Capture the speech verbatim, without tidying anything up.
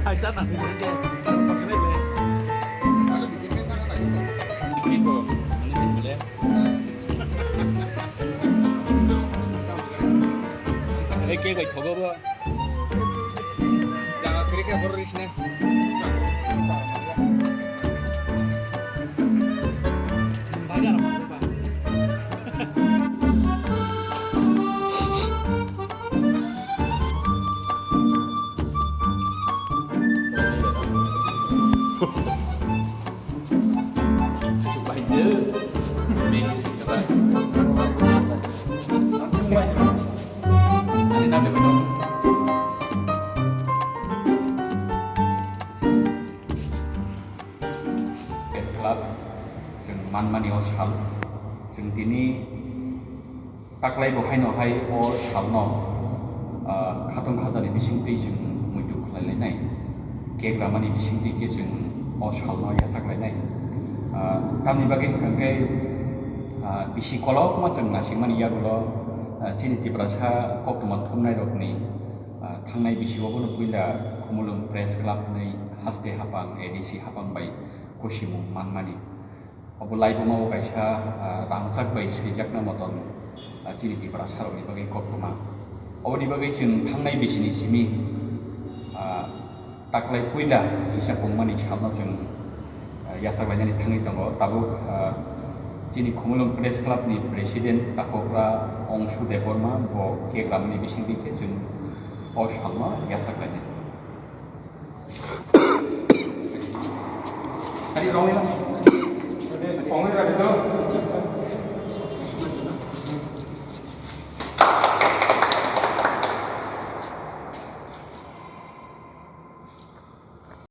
Eke bai thogo bo. Chama kiri khe borok risne. Press Club chwng manmani o sal, chwng tini taklai bo haino hai o salno, ah, khatong khajani bisingtwi chwng muitu khlai lainai, kek ramani bisingtwi khe chwng o salno yachak lainai. Ah, tamni bagwi hwnkhe, ah, bisi kolokma chwng nasikmani yagulo, ah, chini Tiprasa koktwma thumnairokni, ah, thangnai bisi obono puila Khumulwng Press Club hwnwi haste haphang A D C haphang bai kusimung manmani. Obo laibuma o kaisa, ah, rangchak bai swijakna moton, ah, chini Tiprasarokni bagwi koktwma. Oboni bagwi chwng thangnai bisini simi, ah, taklai puila kisa pungmani salno chwng, ah, yachak lainani thangwi tongo. Tabuk, ah, chini Khumulwng Press Club ni President Takhokra Ongshu Debbarma bo kek ramani bisingtwi khe chwng o salno yachak lainai. Tadi romela.